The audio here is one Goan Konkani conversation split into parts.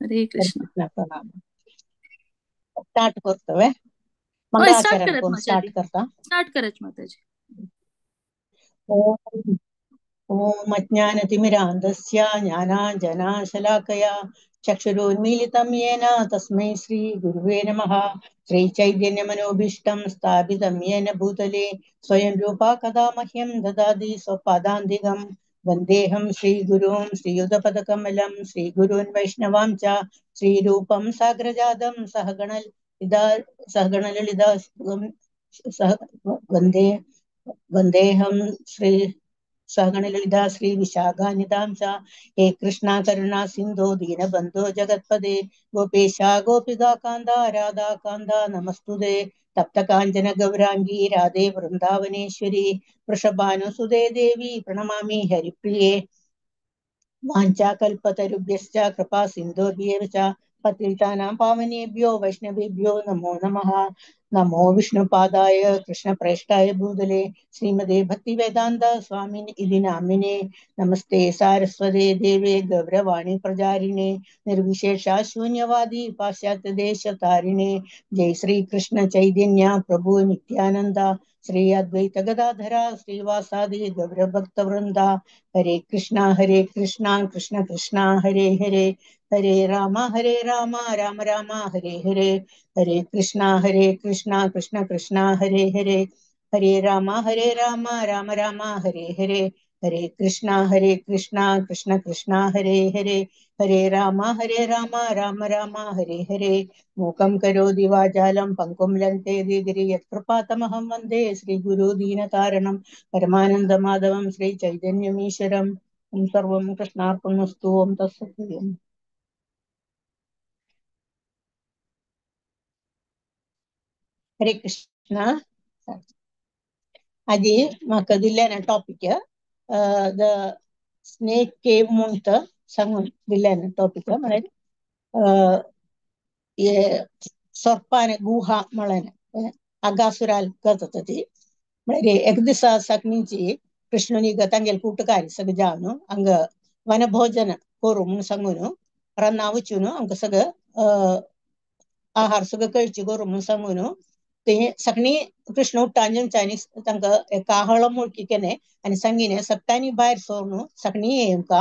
हरे हरे कृष्ण। कृष्ण प्रणाम। स्टार्ट करतो वे हय, स्टार्ट मंगळाचरण करात कोण माताजी। स्टार्ट करता। स्टार्ट करात माताजी। ओम ओम अज्ञानतिमिरान्धस्य ज्ञानाञ्जनाशलाकया चक्षुरुन्मीलितं येन तस्मै श्रीगुरुवे नमः। श्रीचैतन्यमनोभीष्टं स्थापितं येन भूतले स्वयं रूपा कदा मह्यं ददाति स्वपदान्तिकं। वन्देऽहं श्रीगुरुं श्रीयुतपदकमलं श्रीगुरून् वैष्णवां च श्रीरूपं साग्रजातं सहगणललिता सह वन्दे वन्देऽहं श्री सहगणललिता श्रीविशाखान्वितां च। हे कृष्णा करुणा सिन्धो दीनबन्धो जगत्पदे गोपेशा गोपिका कान्ता राधा कान्ता नमस्तुते। तप्त काञ्चन गौराङ्गी राधे वृन्दावनेश्वरी वृषभानुसुते देवी प्रणमामि हरिप्रिये। वाञ्छाकल्पतरुभ्यश्च कृपा सिन्धुभ्येव च पतितानां पावनेभ्यो वैष्णवेभ्यो नमो नमः। नमो विष्णुपादाय कृष्णप्रेष्ठाय भूतले श्रीमते भक्तिवेदान्त स्वामिनि इति नामिने। नमस्ते सारस्वते देवे गौरवाणी प्रचारिणे निर्विशेष शून्यवादी पाश्चात्य देशतारिणे। जय श्री कृष्ण चैतन्य प्रभु नित्यानंद श्री अद्वैत गदाधर श्रीवासादि गौरभक्तवृंद। हरे कृष्णा हरे कृष्णा कृष्ण कृष्ण हरे हरे हरे राम हरे राम राम राम हरे हरे। हरे कृष्णा हरे कृष्णा कृष्ण कृष्ण हरे हरे हरे राम हरे राम राम राम हरे हरे। हरे कृष्णा हरे कृष्णा कृष्ण कृष्ण हरे हरे हरे राम हरे राम राम राम हरे हरे। मूकं करोति वाचालं पङ्गुं लङ्घयति गिरि यत्कृपातमहं वन्दे श्रीगुरु दीनतारणं परमानन्दमाधवं श्रीचैतन्यमीश्वरम्। ॐ सर्वं कृष्णार्पणमस्तु। ॐ तत्सत्। हरे कृष्ण। आजी म्हाका दिल्लें ना टॉपिक the snake cave म्हूण सांगून दिल्लें ना टॉपिक म्हळ्यार सोरपान गुहा म्हळ्ळें अगासुराल करता ती। म्हळ्यार एक दिसा सकणीची कृष्णनी तांगेले ಕೂಟಕಾರಿ सगळे जावन हांगा वनभोजन करूं म्हूण सांगून रान्ना वचून आमकां सगळं आहार सगळं कळची करूं म्हूण सांगून ते सकणी कृष्ण उट्टान जेमच्यांनी तांकां काहळ मुळकी केलें आनी सांगिलें सगळ्यांनी भायर सरून सकणी येवका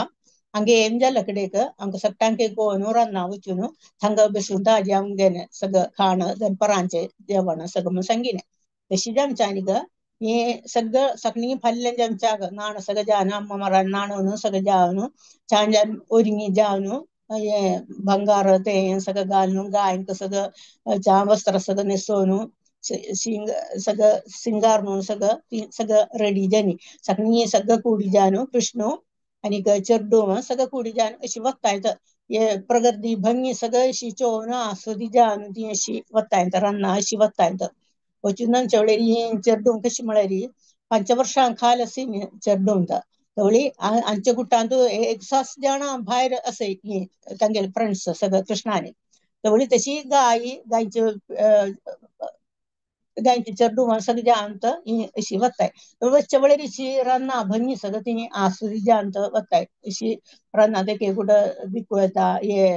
हांगा येवन जाल्या कडेक आमकां सगळ्यांक गोवन रान्ना वचून थांगा बसून ताजें गेलें सगळं खाण दनपरांचें जेवण सगळं म्हूण सांगिलें। तशी जेमच्यांनी ग हे सगळं सकणी फाल्यां जेमच्याक न्हाण सगळें जावन अम्मा न्हाणून सगळें जावन छान छान ओरिंगी जावन हे ಬಂಗಾರ ते सगळं घालून गायंक सगळं छान वस्त्र सगळं न्हेसोवन सगळं सिंगार म्हणून सगळं ती सगळं रेडी जाली सकणी सगळं कुडी जावन कृष्ण आनीक चेड्डू सगळं कुडी जावन अशी वताय हे प्रगती भंगी सगळं अशी चोवन आसुदी जावन ती अशी वताय रान्ना अशी वताय वचून आमच्या ही चेड्डू कशी म्हळ्यार पंचवर्षां खाल अशी चेड्डू तवळी आमच्या गुट्टांत एक सात जाणां भायर असे ही तांगेले फ्रेंड्स सगळं कृष्णाने तवळी तशी गाय गायचे गायचे चेड्डू सगळें जावन ही अशी वताय वचच्या वेळेर अशी रान्ना भंगी सगळं ती आसुदी जावन वताय अशी रान्ना ते कुठं दिकू येता हे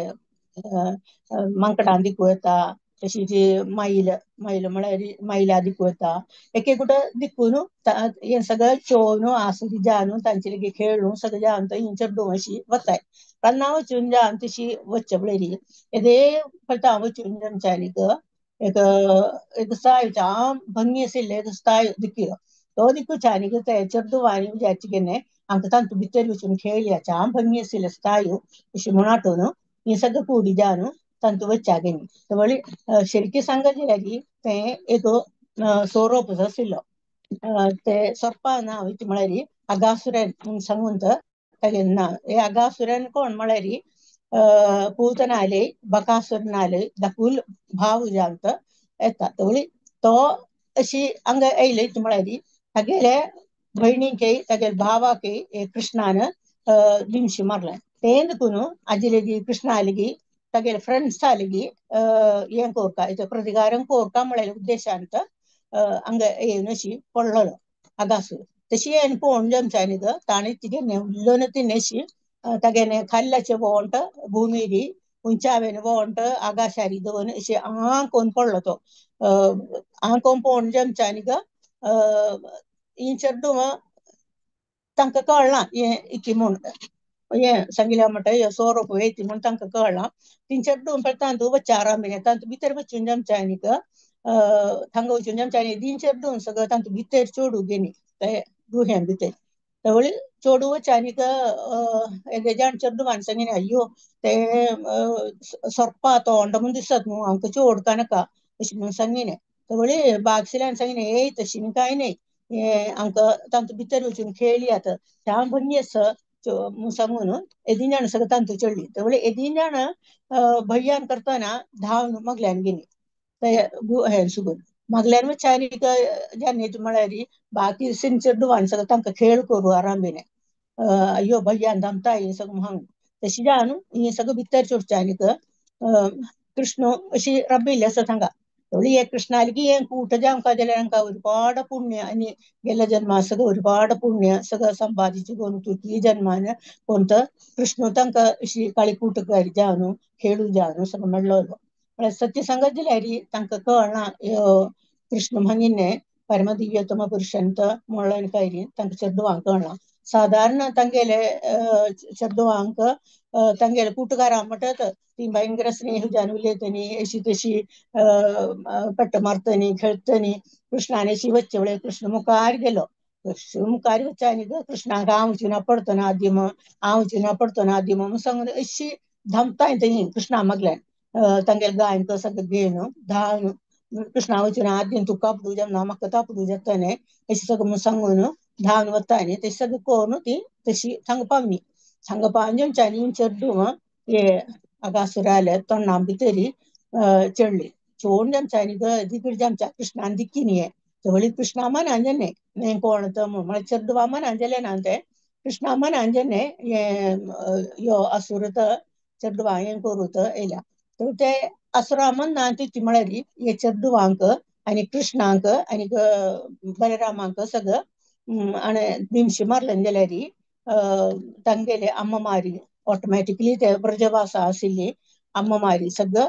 मांकडां दिकू येता तशी जी मैल मैल म्हळ्यार मैला दिकू येता एक एक कुठं दिकून हें सगळें चोवन आसुदी जावन तांचे लागीं खेळून सगळें जावन ही चेड्डू अशी वताय रान्ना वचून जावन तशी वचच्या वेळेर येदे पळटा वचून आमच्यांनी एक एक साय जाम भंगी आशिल्लें एक साय दिकिलो तो दिकूच्यानी ते चेड्डुवांनी विचारचें कितें आमकां तातूंत भितर वचून खेळया जाम भंगी आशिल्लें स्थायू अशी म्हूण आठोवन ही सगळें कुडी जावन तातूंत वचच्या गेली तवळी शरिकी सांगत जाल्यार तें एक सोरोप आशिल्लो ते सोरपा नांव म्हळ्यार अगासुरन म्हूण सांगून तागेलें नांव। हे अगासुरन कोण म्हळ्यार पूतनाले बकासुरनाले दाखूल भाव जावन येता तवळी तो अशी हांगा येयले म्हळ्यार तागेले भयणीकय तागेले भावाकय कृष्णान दिमशी मारलें तें देखून आजी लेगीत कृष्णा लेगीत तागेले फ्रेंड्सा लेगीत हें कोरता हेचो प्रतिकारं कोरता म्हळ्यार उद्देशान हांगा येवन अशी पडलेलो अगासूर तशी हें पळोवन जेमच्यांनी ग ताणें तिगेलें उल्लोन तिणें अशी तागेलें खाल्ल्याचें वोंट भुमीरी उंचावेन वोंट आकाशारी दवरून अशें आं कोन्न पडलो तो. आं कोन्न पळोवन जेमच्यानी ग ही चेडूं तांकां कळ्ळां हें इकी म्हूण, हें सांगिल्लें म्हणटा हे सोरोप वयती म्हूण तांकां कळ्ळां. ती चेडूं पळय तांतू वच्चारा बी तांतू भितर वचून जेमच्यानी ग थांगा वचून जेमच्यानी दी चेडूं सगळं तांतू भितर चोडू गेली ते गुहें भितर. तवळी चोडू वचानीक येदे जाण चेडवान सांगिलें अय्यो ते सोरपा तोंड म्हूण दिसत न्हू आमकां चोडका नाका अशें म्हूण सांगिलें. तवळी बागशिल्यान सांगिलें ए तशी कांय न्हय, हें आमकां तांतू भितर वचून खेळयात श्याम भंगी आसा म्हूण सांगून एदीं जाण सगळें तांतू चडली. तवळी एदीं जाण भैयान करतना धांवन मगल्यान गेली ते हें सुगून मागल्यान वचानीक जान्नेत म्हळ्यार बाकी सिन चेडवान सगळें तांकां खेळ करूं आरांभेने अय्यो भैयान धामता ही सगळें म्हणून. तशी जावन ही सगळें भितर चोडच्यानीक कृष्ण अशी रबिल्ली आसा थांगा. तवळी हे कृष्णाली की हें कूट जावंक जाल्यार हांकां ഒരുപാട് पुण्य आनी गेल्या जन्मा सगळं ഒരുപാട് पुण्य सगळं संपादिचें करून तुकी जन्मान कोण कृष्ण तांकां अशी काळी कूटकारी जावन खेळू जावन सगळं मेळ्ळो. म्हळ्यार सत्य सांगत जाल्यार तांकां कळना कृष्ण म्हणिल्लें परमदिव्योत्तम पुरुषंत म्हणून काय तांकां चेडवांक कळना. सादारण तांगेले चेडवांक तांगेले कुटकारां म्हणटात ती भयंकर स्नेह जावन उलयतनी अशी तशी पट्ट मारतनी खेळतनी. कृष्णान अशी वच्चे वेळे कृष्ण मुखार गेलो. कृष्ण मुखार वच्चे आनी कृष्णाक हांव वचून पडतना आद्यम हांव वचून पडतना आद्यम म्हूण सांगून अशी धांपताय थंय कृष्णा मागल्यान तांगेले गायन सगळें घेवन धांवन कृष्णा वचून आद्यम तुका पडूं जेन्ना म्हाका तापडूं जाता अशें सगळें म्हूण सांगून धांवन वता न्ही तें सगळें करून ती तशी थांगा पावली. थांगा पावन जेमच्यानी चेडूं हे आगासुराले तोंडा भितरी चडली. चोड जेमच्यानी दिगड जेमच्या कृष्णान दिक्की न्ही तवळी कृष्णा मनान जेन्ने कोण तो म्हूण म्हळ्यार चेडवा मनान जेलें ना तें कृष्णा मनान जेन्ने हें यो असुर तो चेडवा हें करूं तो येयल्या. तर ते असुरा मनान ती म्हळ्यार हे चेडवांक आनी कृष्णाक आनी बलरामाक सगळं आनी दिमशी मारलें जाल्यार तांगेले अम्मा मारी ऑटोमॅटिकली ते ब्रजवासा आशिल्ली अम्मा मारी सगळं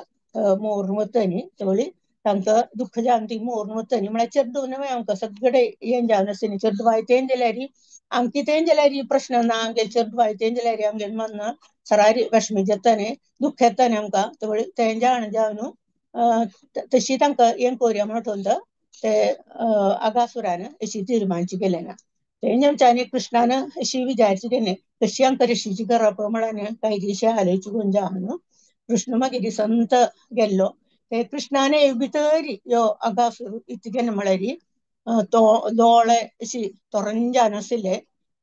मोरून वतनी. तवळी तांकां दुख्ख जावन ती मोरून वतनी म्हळ्यार चेडूं न्हय आमकां सगळे हें जावन आसली चेडवाय तें जाल्यार आमकां तें जाल्यार प्रश्न ना आमगेले चेडवाय तें जाल्यार आमगेले मन सरारी वेशमी जाता न्ही दुख्ख येता न्ही आमकां. तवळी तें जाण जावन तशी तांकां हें करुया म्हणून ते आगासुरान अशी तीर्मानची केलें ना. तें आमच्यांनी कृष्णान अशी विचारची केलें कशी आमकां ऋषीची करप म्हणून कांय दीस आलोचून जावन कृष्ण मागीर संत गेल्लो. ते कृष्णाने भितर यो आगासूर इतकें म्हळ्यार तो दोळे अशी तोरंजान आशिल्ले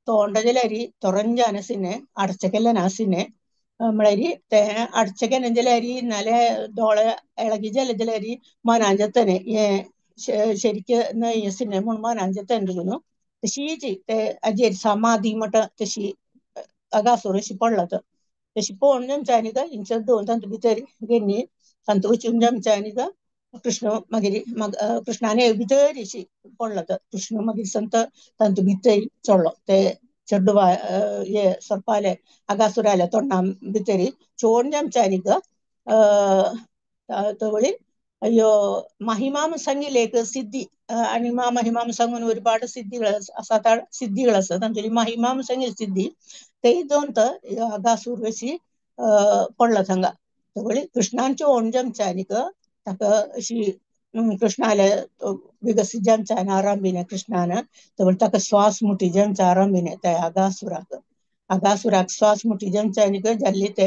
तोंड जाल्यार तोरंजान आशिल्लें अडचकेल्ले नाशिल्लें म्हळ्यार ते अडचकेलें जाल्यार नाल्यार दोळे एळगी जाले जाल्यार मनान जातलें हें ശരിക്ക് നെയ്യസിനെ മുൻമാനാഞ്ചെന്നു तशीच ते अजेर समाधी म्हणटा तशी अगासोर अशी पडला तो. तशी पळोवन जेमच्यानी का इंच दोन तांतू भितर गेली तांतू वचून जेमच्यानी का कृष्ण मागीर कृष्णाने भितर अशी पडला तो. कृष्ण मागीर संत तांतू भितर चडलो ते चेडवा हे सोरपाले अगासुराले तोंडा भितर चोड जेमच्यानी का तवळी അയ്യോ महिमाम सांगिल्ले सिद्धी आणि मा महिमाम सांगून ഒരുപാട് सिद्धिകൾ सात आठ सिद्धिകൾ आसात तांची महिमाम सांगिल्ली सिद्धी ते दोन तर अगासूर अशी पडला थांगा. तवळी कृष्णांचे ओण जमच्यानीक ताका अशी कृष्णाले विकसीत जमच्यान आरंभिने कृष्णान तवळ ताका श्वास मुठी जमच्या आरंभिने त्या अगासुराक अगासुराक श्वास मुठी जमच्यानीक जाल्ली ते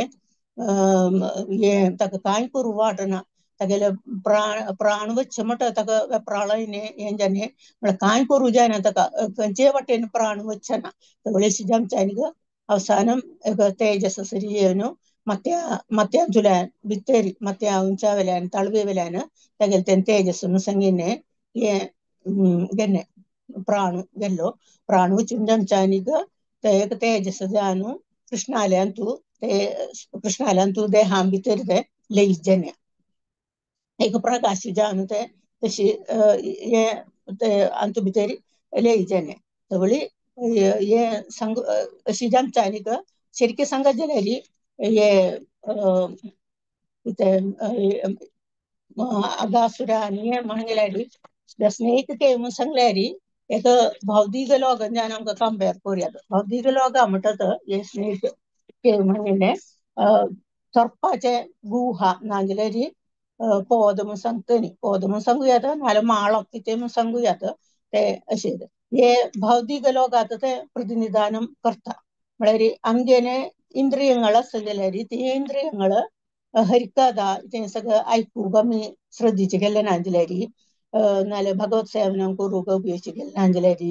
हे ताका कांय करूं वाटना तागेले प्राण प्राण वच्चे म्हणटा ताका प्राणय न्ही हें जालें म्हळ्यार कांय करूं जायना ताका खंयचे वाटेन प्राण वच्चे ना. तवळे जमच्यानी അവസാനം തേജസ് സരിയേനു മത്യ മത്യാഞ്ചുലാൻ ഭിത്തേരി മത്യ ഉഞ്ചാവലാൻ തളുവേവലാൻ തകൽത്തേൻ തേജസ്സുന്നു സംഗിനെ ഗന്നെ പ്രാണു ഗല്ലോ പ്രാണു ചുഞ്ചംചാനിക തേജസ് ജാനു കൃഷ്ണാലയന്തു കൃഷ്ണാലയന്തു ദേഹാം ഭിത്തരുതെ ലയിജന്യ एक प्रकाश जावन ते तशी हे ते अंतु भितर लयजने तवळी हे सांग अशी जमच्यानीक शरिके सांगत जाल्यार हे इथे अगासुरा आनी म्हणल्यार the snake cave म्हणून सांगल्यार एक भौतिक लोकान आमकां कंपेर करुया. भौतिक लोका म्हणटा हे स्नेक केव म्हणलें सर्पाचे गुहा नाजाल्यार पोद म्हणून सांगता न्ही, पोद म्हणून सांगूया नाजाल्यार माळो कितें म्हणून सांगूया ते अशें हे भौतिक लोकांत ते प्रतिनिधान करता. म्हळ्यार आमगेले इंद्रियங்கள் आसता जाल्यार ती इंद्रियங்கள் हरिकथा तें सगळें आयकूंक आमी श्रद्धेचें केल्लें ना जाल्यार नाजाल्यार भगवत सेवനം करूंक उपयोगी केलें ना जाल्यार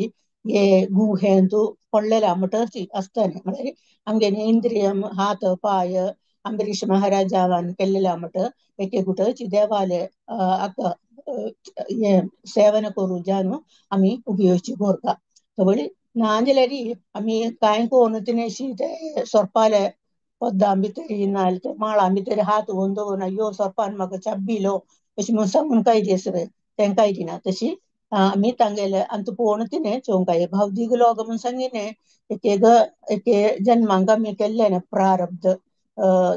हे गुहेंतू पडलेला म्हणटा आसता न्ही. म्हळ्यार आमगेले इंद्रिय हात पांय अंबरीश महाराजावान केल्लेला म्हणटा एक एकूट देवाले आका हे सेवन करूं जावन आमी उपयोगी करता. ना जाल्यार आमी कांय करून तिनेशी ते सोरपाले पद्दां भितर नाजाल्यार ते माळां भितर हात व्हरून दवरना, यो सोरपान म्हाका चाबिलो अशें म्हणून सांगून कांय दीस तेंकां दिना. तशी आमी तांगेले आनी पळोवन तिणें चोवंक काय भौतीक लोक म्हणून सांगिने एक एक जन्मांक आमी केल्लें प्रारब्ध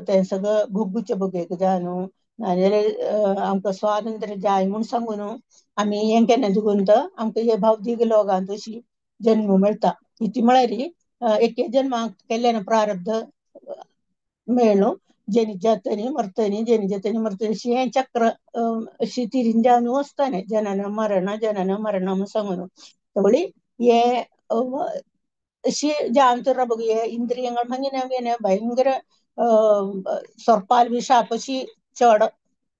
तें सगळें भोगूचे भोगेक जाय न्हू, नाजाल्यार आमकां स्वातंत्र्य जाय म्हूण सांगून आमी हें केन्ना देखून तर आमकां हे भौतीक लोकांत अशी जन्म मेळटा. इती म्हळ्यार एक जन्माक केल्लें प्रारब्ध मेळ्ळो जेनी जातनी मरतनी जेनी जातनी मरतनी अशी हें चक्र अशी तिरिंजावन वचतालें जनन मरण जनन मरण म्हणून सांगून. तवळी हे अशी जावन तर हे इंद्रियங்கள் मागीर भयंकर सर्पाल विषा पशी चड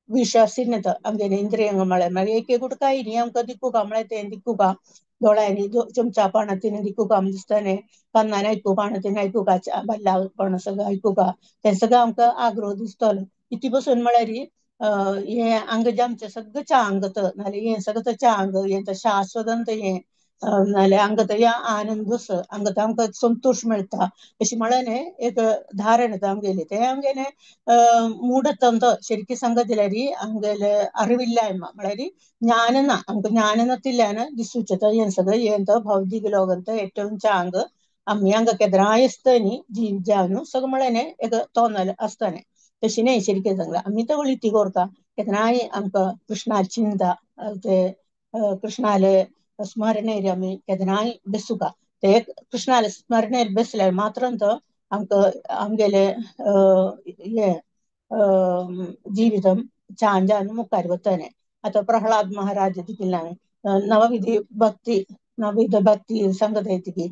विष आशिल्लें आमगेले इंद्रियங்கள் म्हळ्यार मागीर एक एकूट कांय न्ही आमकां दिकूका म्हळ्यार तें दिकूका दोळ्यांनी चमचापणां तिणें दिकूका दिसतालें, कानान आयकुपा तिणें आयकुका बल्लापण सगळें आयकुका तें सगळें आमकां आग्रो दिसतलो. इती पसून म्हळ्यार हें हांगा जें आमचें सगळें चांग नाजाल्यार हें सगळें चांग हें शाश्वतंत हें नाजाल्यार हांगा तर आनंद हांगा तर आमकां संतोश मेळटा अशें म्हळ्यार एक धारण येता आमगेलें. तें आमगेलें मूढत्वंत ശരിക്കും सांगत जाल्यार आमगेलें അറിവില്ലായ്മ म्हळ्यार ज्ञान ना, आमकां ज्ञान नातिल्ल्यान दिसूचें हें सगळें हें भौतीक लोकांत ഏറ്റവും चांग आमी हांगा केदराय आसता न्ही जीव जावन सगळें म्हळ्यार एक तोंड आसतालें. तशें न्ही शरिकें सांगलां आमी तर वळी करता केन्नाय आमकां कृष्णा चिंता ते कृष्णाले स्मरणेर आमी केन्नाय बेसुका ते कृष्णाले स्मरणेर बेसल्यार मात्र तो आमकां आमगेले हे जिवितम छान जावन मुखार वतालें. आतां प्रहलाद महाराज देखील नवविधी भक्ती नवविध भक्ती सांगत की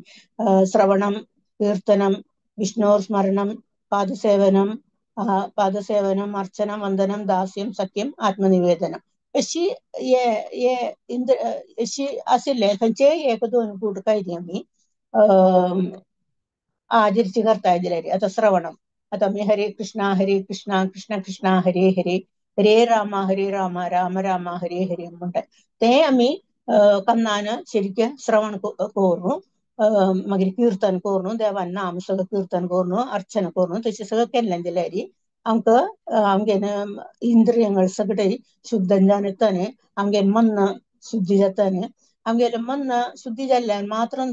श्रवणम कीर्तनम विष्णोर स्मरणम पादसेवनम पादसेवनम अर्चनम वंदनम दास्यम सख्यम आत्मनिवेदनम अशी हे हे इंद्र अशी आशिल्ले खंयचेय एक दोन कूट काय आमी आचरिची करताय जाल्यार. आतां श्रवणम आतां आमी हरे कृष्णा कृष्णा कृष्णा हरे हरे हरे राम राम राम हरे हरे म्हणटात तें आमी कन्नान शरिकें श्रवण करून मागीर कीर्तन करून देवान नाम सगळें कीर्तन करून अर्चना करून तशें सगळें केल्लें जाल्यार आमकां आमगेले इंद्रियங்கள் सगळे शुद्ध जावन येतालें, आमगेलें मन शुद्धी जातालें. आमगेलें मन शुद्धी जाल्ल्यान मात्र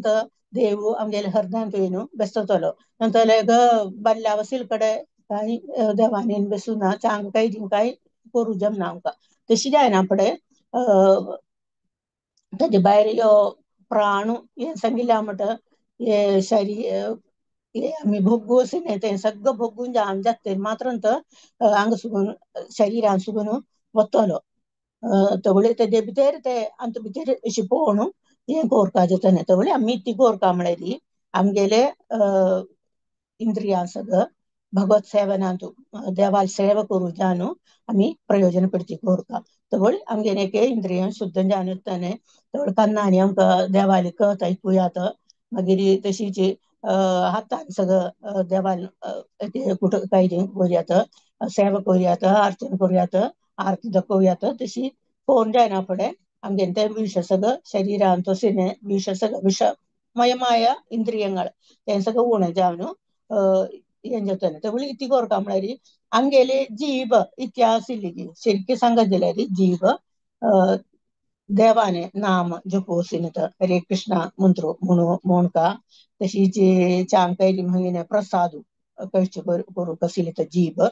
देव आमगेले हृदयांत येवन बेसतलो. नंतर बाल्ल्या वसील कडेन कांय देवान येवन बेसुना चांग कांय कांय करूं जमना आमकां. तशें जायना फुडें ताजे भायर यो प्राण हें सांगिल्लें म्हणटा हे शरीर हे आमी भोगू अशें न्ही तें सगळें भोगून जावन जातकीर मात्र हांगा सुकून शरिरान सुकून वतलो. तवळे तेजे भितर ते आमचे भितर अशें पळोवन हें कोरपा जाता. तवळे आमी ती कोरपा म्हळ्यार आमगेले इंद्रियां सगळं भगवत सेवनांतू देवाल सेवा करूं जावन आमी प्रयोजन पडची कोरपा. तवळ आमगेले एक इंद्रियां शुद्ध जावन येतालें. तवळ कन्नांनी आमकां देवाली कथ आयकुयात मागीर तशीच हातान सगळं देवाल कुठं काय करुयात सेवा करुयात अर्चन करुयात आरती दाखोवयात. तशी पळोवन जायना फुडें आमगेलें तें विष सगळं शरिरान तशें विष सगळं विषमयमाय इंद्रियங்கள் तें सगळें उणें जावन हें जातालें. तवळ इती कोरपा म्हळ्यार आमगेले जीव इतिहास आशिल्ली शरिकें सांगत जाल्यार जीव देवाने नाम जपून हरे कृष्णा मंत्र म्हणू म्हणका तशीच चांग कैली म्हणे प्रसाद कळचे करूंक आशिल्ले तो जीव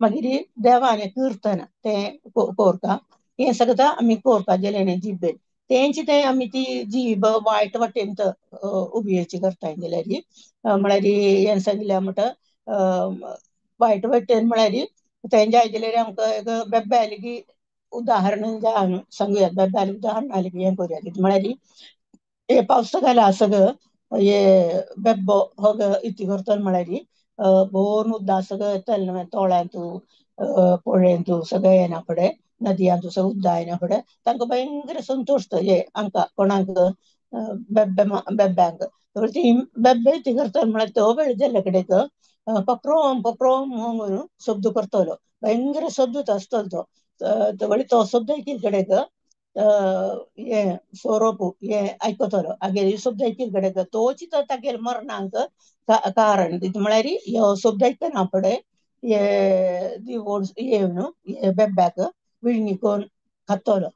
मागीर देवान कीर्तन तें कोरता. हें सगळं आमी कोरता गेले जिबेन तेंची ते आमी ती जीब वायट वाटेन उबयेची करता जाल्यार म्हळ्यार हें सांगल्या म्हणटा वायट वाटेन म्हळ्यार तेंच्या जाल्यार आमकां एक बेब्याली की उदाहरण जावन सांगूया, बेब्याली उदाहरण आलें की हें करुया. कितें म्हळ्यार हे पावसा घाला सगळं हे बेब्बो हो इती करतलो म्हळ्यार भोवन उद्दा सगळं येतलें तोळ्यांतू पोळ्यांतू सगळें येना फुडें नदयांतू सगळें उद्दा येना फुडें तांकां भयंकर संतोश हे आमकां कोणाक बेब्बे बेब्यांक. ती बेब्बे ती करतलो म्हळ्यार तो वेळ जाल्ले कडेक पक्रोम पक्रोम म्हणून शब्द करतलो, भयंकर शब्द आसतलो तो. तो शब्द ऐकिल कडेक हे सोरोप हे आयकतलो आगेली शब्द ऐकिल कडेक तोच तागेले मरणांक कारण. म्हळ्यार ह्यो शब्द आयकना फुडें हे दिवोड येवन हे बेब्याक विळणी करून खातलो.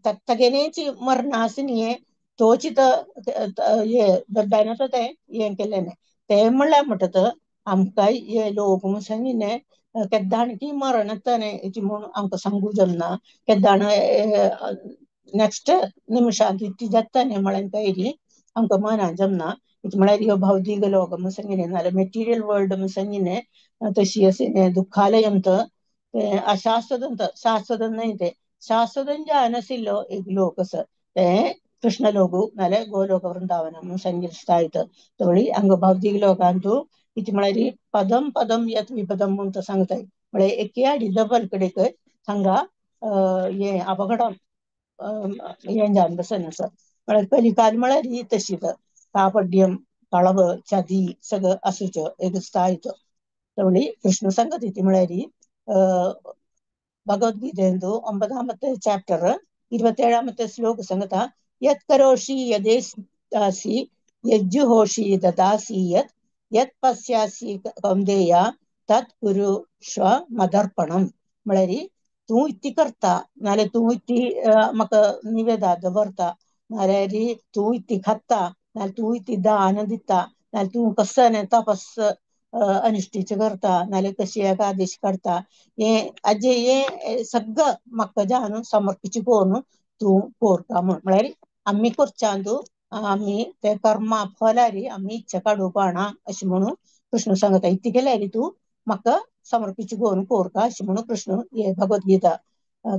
तागेलेच मरण आसा न्ही तोच हे बेब्यान तें हें केलें न्ही. तें म्हणल्यार म्हणटा आमकां हे लोक म्हूण सांगिल्लें केद्दाण की मरण येता न्ही म्हूण आमकां सांगू जमना, केद्दाण नेक्स्ट निमिशांत इतली जाता न्ही म्हळ्यार कांय आमकां मना जमना. म्हळ्यार ह्यो भौतीक लोक म्हूण सांगिल्लें नाल्यार मेटिरियल वर्ल्ड म्हूण सांगिल्लें तशी आसा दुख्खालयंत तें अशाश्वत शाश्वत न्हय तें शाश्वत जायनाशिल्लो एक लोक आसा तें कृष्ण लोक नाल्यार गोलोक वृंदावन म्हूण सांगिल्लें स्थायत. तवळी हांगा भौतीक लोकांतू इति म्हळ्यार पदम पदम यत विपदम म्हूण तो सांगताय म्हळ्यार एके आडी डबल कडेक हांगा हें अपघडम हें जावन बसून आसा. म्हळ्यार पयली काल म्हळ्यार ही तशीच कापड्यम कळव चदी सगळं आसूचो एक स्थायत. तवळी कृष्ण सांगत ती म्हळ्यार भगवद्गीतेंतु 9 ಚಾಪ್ಟರ್ 27 ಶ್ಲೋಕ ಸಂಗತ ಯತ್ ಕರೋಷಿ ಯದೇಸಿ ಯಜ್ಜುಹೋಷಿ ದದಾಸಿ ಯತ್ ಯತ್ ಪಶ್ಯಾಸಿ ಕೌಂದೇಯ ತತ್ ಕುರು ಶ್ವ ಮದರ್ಪಣಂ. म्हळ्यार तूं इत्ती करता नाल्यार तूं इत्ती म्हाका निवेदा दवरता नाल्यार तूं इत्ती खाता नाल्यार तूं इत्ती दान दिता नाल्यार तूं कसो तपस अनिश्टीचे करता नाल्यार कशी एकादेश काडटा हें आजे हें सगळं म्हाका जावन समर्पिची करून तूं कोरता म्हूण. म्हळ्यार आमी करच्यांतू आमी ते कर्मा फलारी आमी इच्छा काडूपाना अशें म्हणून कृष्ण सांगता. इतलें केल्यार तूं म्हाका समर्पिची करून कोरता अशें म्हणून कृष्ण हे भगवद्गीता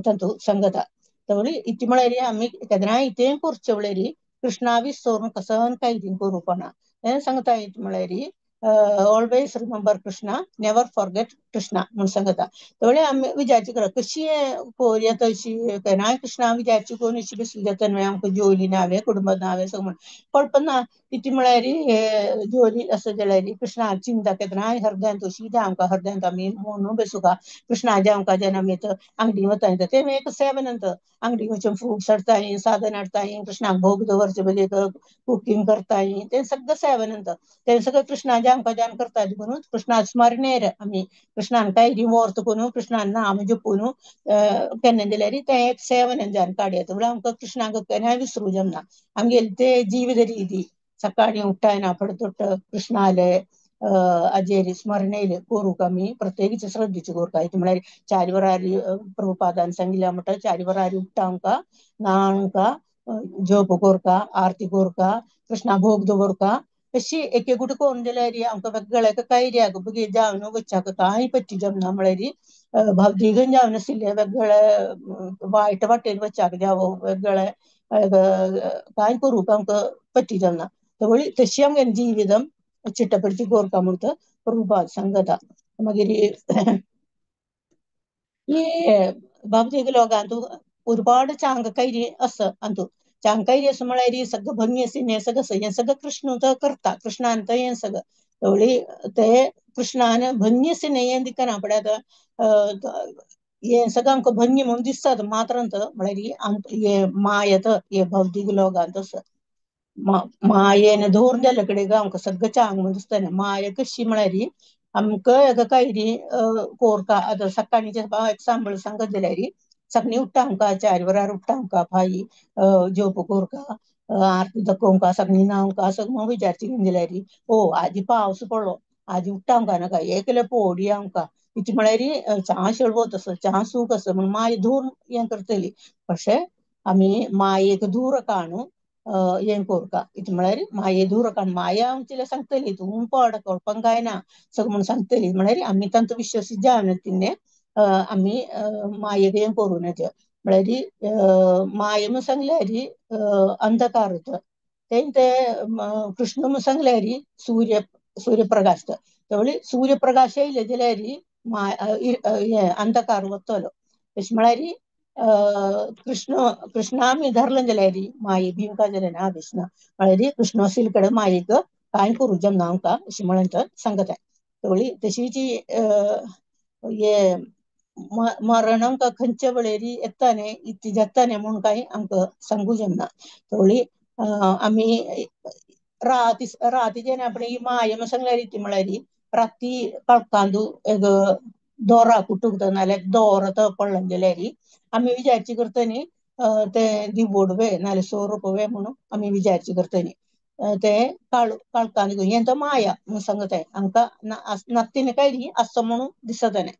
तातूंत सांगता. तवळी इतलें म्हळ्यार आमी केन्नाय इतें करचें म्हळ्यार कृष्णा विसरून कसन कांय करूपाना हें सांगता. इतलें म्हळ्यार always remember Krishna, never forget Krishna म्हूण सांगता. तवळे आमी विचारची करा कशी कोरया तशी केन्नाय कृष्णा विचारची करून अशी बसली जाता न्हय आमकां जेवली नावे कुटुंब नावे सगळें म्हूण कळपना. इतलें म्हळ्यार जेवली आसा जाल्यार कृष्णा चिंता केन्नाय हृदयांत अशी आमकां हृदयांत आमी म्हणून बसूका कृष्णा जे आमकां जेन्ना आमी आंगडी वताय तें एक सेवनंत आंगडी वचून फ्रुट्स हाडताय साधन हाडताय कृष्णाक भोग दवरचे पयलीं कुकींग करताय तें सगळें सेवनंत तें सगळें कृष्णाचे आमकां जाण करता देखून कृष्णा स्मरणेर आमी कृष्णान कांय वर्त करून कृष्णान नाम जपून केन्ना दिल्यार तें एक सेवन जावन काडया. म्हळ्यार आमकां कृष्णाक केन्नाय विसरूं जमना. आमगेले ते जीवित रिती सकाळीं उठ्ठायना फुडें तोट कृष्णाले आजेर स्मरणेर करूंक आमी प्रत्येक श्रद्धेची कोरका. म्हळ्यार 4 वरां प्रभुपादान सांगिल्लें म्हणटा 4 वरां उठ्ठा आमकां न्हाणका जप कोरका आरती कोरका कृष्णा भोग दवरका अशी एक एक गुट करून जाल्यार आमकां वेगळ्या कायऱ्याक बगीर जावन वच्चाक कांय पच्ची जमना. म्हळ्यार भौतीकन जावन आशिल्ले वेगळे वायट वाटेन वच्चाक जावो वेगळे कांय करूंक आमकां पच्ची जमना. तवळी तशी आमगे जिवितम चिट्टपडची कोरका म्हणटा प्रभुपाद सांगता. मागीर हे भौतीक लोकांतू ഒരുപാട് चांगकैरी असं अंतू चांगकैरी असं म्हळ्यार सगळं भंगी आशिल्लें सगळं हें सगळं कृष्ण करता कृष्णान हें सगळं. तवळी ते कृष्णान भंगी आशिल्लें हें दिसना पळय आतां हें सगळं आमकां भंगी म्हणून दिसतात मात्रांत म्हळ्यार आमकां हे मायत हे भौतीक लोकांत असं मायेन दवरून जाल्ले कडेन आमकां सगळें चांग म्हणून दिसता. माया कशी म्हळ्यार आमकां एका कायरी कोरका आतां सकाळीं एग्जाम्पल सांगत जाल्यार सकाळीं उठ्ठा आमकां 4 वरां उठ्ठा आमकां भाई जोप कोरका आरती दाखोवंका सगळीं न्हावंका सगळें विचारची जाल्यार ओ आजी पावस पडलो आजी उठ्ठा आमकां नाका एकले पोडी आमकां इती म्हळ्यार चा शेळवत आसा, चा सूख आसा म्हणून माय धूर हें करतली. പക്ഷെ आमी मायेक दूर काणू हें कोरका. इती म्हळ्यार माये दूर काण माया आमची सांगतली तूं पड कळपाक काय ना सगळं म्हणून सांगतली. म्हळ्यार आमी तांचो विश्वास जावन तिने आमी मायेक हें करूं नज. म्हळ्यार माये म्हूण सांगल्यार अंधकार ते ते कृष्ण म्हूण सांगल्यार सूर्य सूर्यप्रकाश. तेवळी सूर्यप्रकाश येयले जाल्यार हें अंधकार वतलो. तशें म्हळ्यार कृष्ण कृष्ण आमी धरलें जाल्यार माये भिवका जाल्यार ना विष्णु म्हळ्यार कृष्ण आशिल्ले कडेन मायेक कांय करूं जमना आमकां अशें म्हणून सांगता. तेवळी तशीच हे मरण आमकां खंयच्या वेळेर येता इतली जाता न्ही म्हूण कांय आमकां सांगू जमना. तेवळी आमी रात राती जेन्ना आपणे ही माया म्हूण सांगल्यार ती म्हळ्यार राती काळखांतू एक दोरा कुटूंक नाल्यार दोर पडलें जाल्यार आमी विचारची करतनी ते दिवोड वे नाल्यार सोरोप वे म्हणून आमी विचारची करतनी ते काळ काळखांत हें तो माया म्हूण सांगताय आमकां नात्तीन काय आसता म्हणून दिसता न्ही.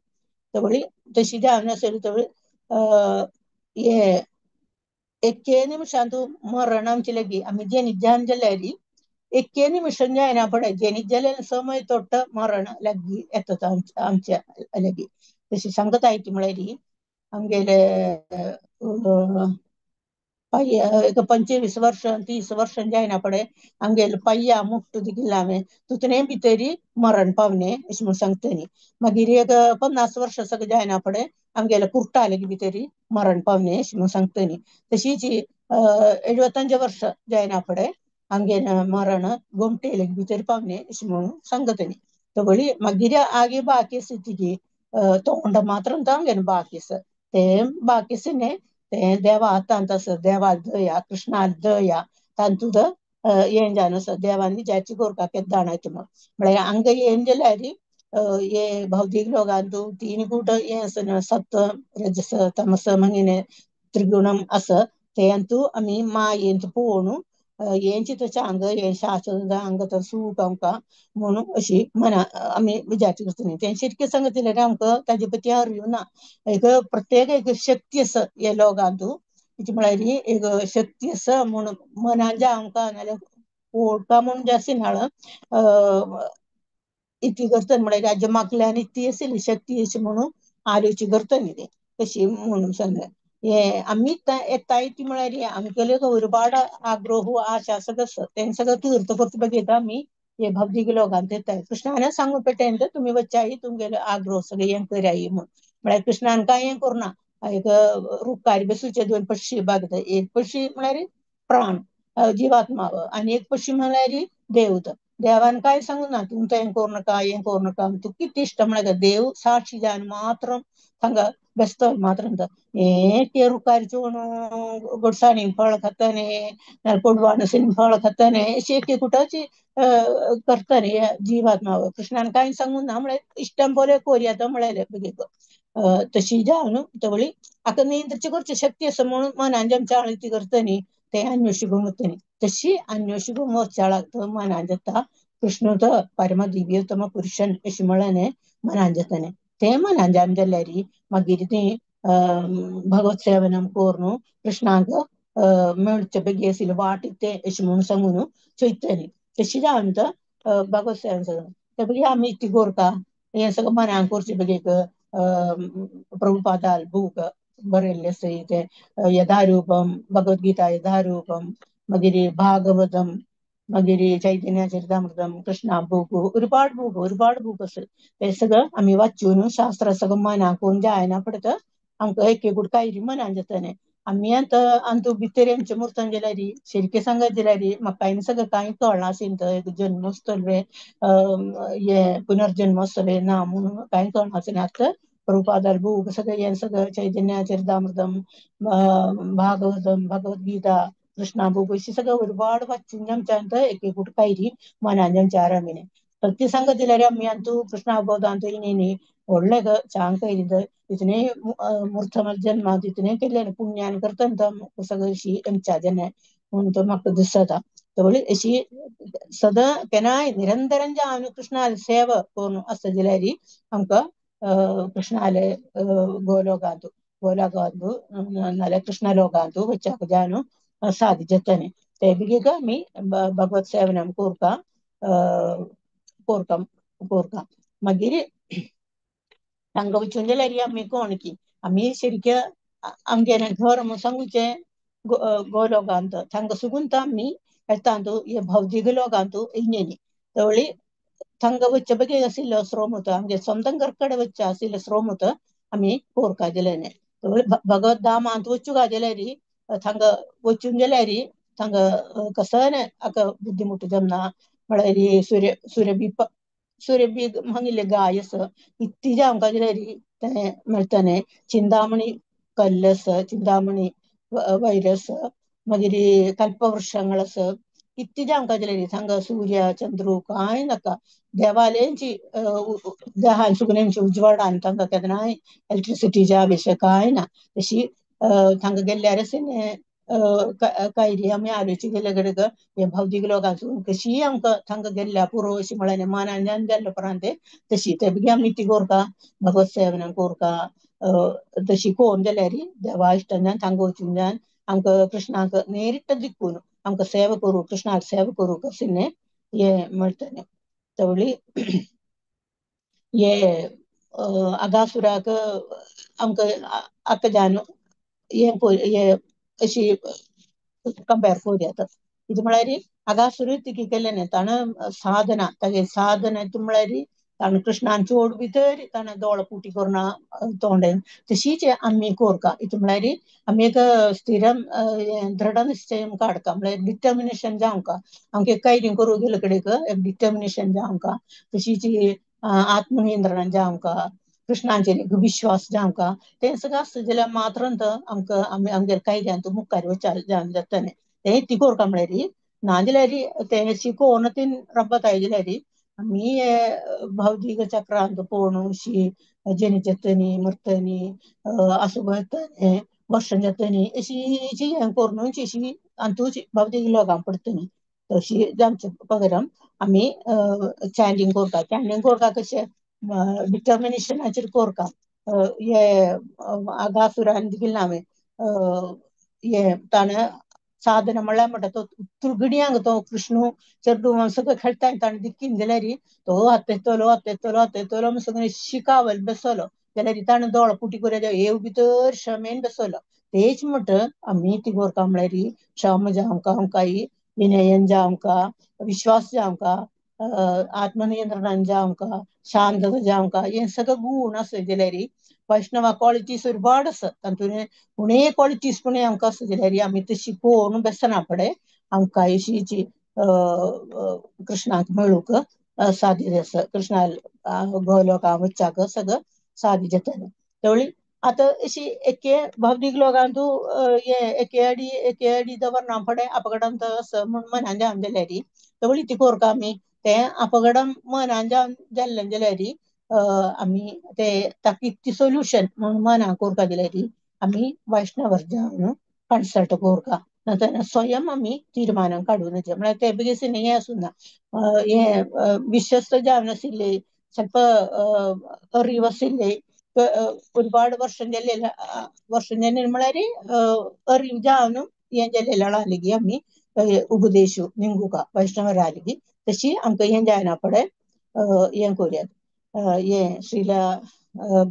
तेवळी तशी जावन आसली तेवळी हे एके निमिशांतू मरण आमचे लागी आमी जेनी जावन जाल्यार एके निमिशान जायना पडय जेनी जाल्यार समय तोट्ट मरण लागी येता आमच्या लागी. तशी सांगता ती म्हळ्यार आमगेले एक 25 वर्ष 30 वर्ष जायना पडय आमगेले पय्या मुट्टू दिकिल्ले हांवें तुतने भितरी मरण पावने अशें म्हूण सांगतली. मागीर एक 50 वर्ष सगळें जायना पडय आमगेले कुर्टा लेगीत भितरी मरण पावने अशें म्हूण सांगतली. तशीच 75 वर्ष जायना फुडें आमगेले मरण गोमटे लेगीत भितर पावने अशें म्हणून सांगतली. तवळी मागीर आगे बाकी आसा तिगी तोंड मात्र आमगेले बाकी आसा ते बाकी आसा न्ही ते देवा हातांत आसा, देवा दया कृष्णा दया तांतूत हें जावन आसा. देवान विचारची कोरका केन्ना जाणा म्हणून म्हळ्यार हांगा येवन जाल्यार हे भौतीक लोकांतू तीन कूट हें आसा सत्व रजस तमस मागीर त्रिगुणम आसा तेंतू आमी मायेंत पळोवन हें चिंतचें हांगा हें शास्त्र हांगा तर सूख आमकां म्हणून अशी मना आमी विचार करतली. तें शिरकें सांगत जाल्यार आमकां ताजे पती अरिव ना. एक प्रत्येक एक शक्ती आसा ह्या लोकांतू ती म्हळ्यार एक शक्ती आसा म्हणून मनान ज्या आमकां नाल्यार ओळखा म्हणून जे आशिल्लें इतली करतली म्हळ्यार राज्य मागल्यान इतली आशिल्ली शक्ती अशी म्हणून आलोची करतली ती तशी म्हणून सांगलें. हे आमी येताय ती म्हळ्यार आमगेले ഒരുപാട് आग्रह आशा सगळं आसा तें सगळं तीर्थ करता बघिता आमी हे भौतीक लोकांत येताय. कृष्णान सांगू पेटेन तुमी वच्चाय तुमगेले आग्रह सगळे हें कराय म्हणून. म्हळ्यार कृष्णान कांय हें करुना. एक रुखार बसूचे दोन पक्षी बागता, एक पक्षी म्हळ्यार प्राण जीवात्मा आनी एक पक्षी म्हळ्यार देवता. देवान काय सांगू ना तुमकां हें करूं नाका हें करूं नाका तूं कितें इश्ट म्हळ्यार देव साक्षी जावन मात्र हांगा बेस्तो मात्र हे रुखार चोवन गोडसाणी फळ खाताने कोडवाणसीन फळ खाताने अशी एक कुटाची करताने जीवात्मा. कृष्णान काय सांगू ना म्हळ्यार इश्टान बोले कोरया म्हळ्यार बघ तशी जावन तवळी आतां नियंत्रित करची शक्ती आसा म्हणून मनान आमच्या आळती करतनी ते अन्वेषिकूंक वतनी. तशी अन्वेषिकूंक वचच्या मनान जाता कृष्ण तो परम दिव्योत्तम पुरुशन अशें म्हळ्ळें मनान जाताने ते मनान जावन जाल्यार मागीर ती भगवत सेवनम करून कृष्णाक मेळचे बेगी आशिल्ले वाट ते अशें म्हणून सांगून चोयतली. तशी जावन तो भगवत सेवन सगळें ते मागीर आमी इतली कोरता हें सगळें मनान करचें बेगीक प्रभुपादाल बूक बरयल्लें आसा तें यथारूपम भगवद्गीता यथारूपम मागीर भागवतम मागीर चैतन्य चरितामृतम कृष्णा बूक ഒരുപാട് ബുക്ക് ഒരുപാട് बूक आसा ते सगळं आमी वाचून शास्त्र सगळं मनाक करून जायना पडटा आमकां एक एक कांय मनान जातालें. आमी आतां आमचो भितर आमच्या मुर्तान जाल्यार शिरकें सांगत जाल्यार म्हाका कांय सगळं कांय कळना आशिल्लें एक जन्म आसतले हे पुनर्जन्म आसतले ना म्हणून कांय कळना आशिल्लें. आतां प्रभुपादार बूक सगळें हें सगळें चैतन्य चरितामृतम भागवतम भगवद्गीता कृष्णा बूक अशें सगळें ഒരുപാട് वाचून आमच्या एक एक कायरी मनान आमच्या आरामीने सत्य सांगत जाल्यार आमी अंतू कृष्णा अवबोधांतू इनी व्हडलें चांग कैरी तितने मूर्थ जन्मांत तितने केल्लें पुण्यान करता सगळं अशी आमच्या जेन्ना म्हणून तो म्हाका दिसता. तवळी अशी सदां केन्नाय निरंतरान जावन कृष्णा सेवा करून आसता जाल्यार आमकां कृष्णाले गोलोकांतु गोलोकांतु नाल्यार कृष्णलोकांतु वच्चाक जावन साध्य जातालें. ते बेगीन आमी भगवत सेवനം कोरता कोरता कोरता. मागीर तांकां वचून जाल्यार आमी कोण की आमी ശരിക്ക് आमगेलें घर म्हूण सांगूचें गोलोकांत थांगा सुगून आमी येतांतु हे भौतिक लोकांतु इन्नेनी तवळी थांगा वच्चे बगे आशिल्लो श्रम आमगे സ്വന്തം घरकडे वच्चे आशिल्लो श्रम आमी कोरका जाल्यार तवळी भगवत धामांत वचूंक जाल्यार थांगा वचून जाल्यार थांगा कसोय आका बुद्धिमुट जमना म्हळ्यार सूर्य सूर्य सूर्य बी मागिल्ले गाय आसा इत्ती आमकां जाल्यार तें मेळटलें. चिंतामणी कल्ल आसा, चिंतामणी वैरस, मागीर कल्पवृक्षांगळ आसा, इत्ती आमकां जाल्यार थांगा सूर्य चंद्रू कांय नाका. देवालयांची देहान सुगण्यांची उजवाडान तांकां केन्नाय इलेक्ट्रिसिटीच्या आवश्यक कांय ना. तशी थांगा गेल्ल्यार कायरी आमी आलोची गेल्ले कडेन हे भौतीक लोकांसून कशीय आमकां थांगा गेल्ल्या पुरो अशी म्हळ्यार मनान जावन जाल्ले उपरांत तशी ते बेगीन आमी ती कोरता भगवत सेवनां कोरता. तशी कोन जाल्यार देवा इश्टान थांगा वचून जावन आमकां कृष्णाक नेरिट्ट दिक्कून आमकां सेवा करूं, कृष्णाक सेवा करूं कशें हें मेळटलें. तवळी हे अगासुराक आमकां आतां जावन हें हें अशी कंपेर करूं येता. ഇത് म्हळ्यार अगासुरूय तिकी केलें न्ही ताणें साधना तागे साधना म्हळ्यार ताणें कृष्णान चोड भितर ताणें दोळ पुटी करून तोंडेन तशीच आमी कोरका. इतू म्हळ्यार आमी एक स्थिर दृढ निश्चय काडका म्हळ्यार डिटर्मिनेशन जावंका आमकां एक कांय करूं गेले कडेन एक डिटर्मिनेशन जावंका. तशीच आत्मनियंत्रण जावंका, कृष्णाचेर एक विश्वास जावंका. तें सगळें आसता जाल्यार मात्र आमकां आमी आमगेर कांय मुखार वच जावन जातलें. तें ती कोरका म्हळ्यार ना जाल्यार तें शिकोवन तीन रब्बताय जाल्यार आमी हे भौतीक चक्रांत पळोवन अशी जनी जातनी मरतनी असो जातनी वर्षां जातनी अशी हें करून अशी अंतूच भौतीक लोकांक पडटली. तशी जामचे पगरम आमी चॅन्टींग कोरता. चॅन्टींग कोरता कशें डिटर्मिनेशनाचेर कोरका. हे आगासुरान दिलें हांवें हे ताणें साधना म्हणल्यार म्हणटा तो तुर्गड्यांक तो कृष्णू चेडूं सगळें खेळटा ताणें दिक्कीन जाल्यार तो हातेतलो हातेतलो हातेतलो म्हूण सगळें शिकावल बसलो जाल्यार ताणें दोळ पुटी करून येव भितर क्षमेन बसलो. तेच म्हणटा आमी ती कोरता म्हळ्यार क्षम जावंका, आमकां विनयन जावंका, विश्वास जावंका, आत्मनियंत्रण जावंका, शांतता जावंका, हे सगळे गुण आसा जाल्यार वैष्णवा क्वालिटीज ഒരുപാട് आसा. तातूंत उणे क्वालिटीज पण आमकां आसा जाल्यार आमी तशी कोण बेसना पडे आमकां अशी कृष्णाक मेळूंक साध्य आसा. कृष्णा गोलोका वच्चाक सगळं साध्य जातलें. तेवळी आतां अशी एके भौतीक लोकांतू हे एके अडी एके अडी दवरना फुडें अपघडम आसा म्हूण मनान जावन जाल्यार तेवळी ती कोरका आमी तें अपघडम मनान जावन जाल्लें जाल्यार आमी ते ताका इतकी सोल्युशन म्हूण मनान कोरका जाल्यार आमी वैष्णवर जावन कन्सल्ट कोरका. ना स्वयं आमी तीर्मानां काडून म्हळ्यार ते बेगीन हें आसूना हें विश्वस्त जावन आशिल्ले ಸ್ವಲ್ಪ ಅರಿವು ಆशिल्ले ഒരുപാട് വർഷം ചെല്ലില്ല വർഷം ചെല്ലുന്ന म्हळ्यार ಅರಿವು जावन हें जालेलें आलिगी आमी उपदेशू निंगुका वैष्णवरालिगी तशी आमकां हें जायना फुडें हें करुया. हें श्रीला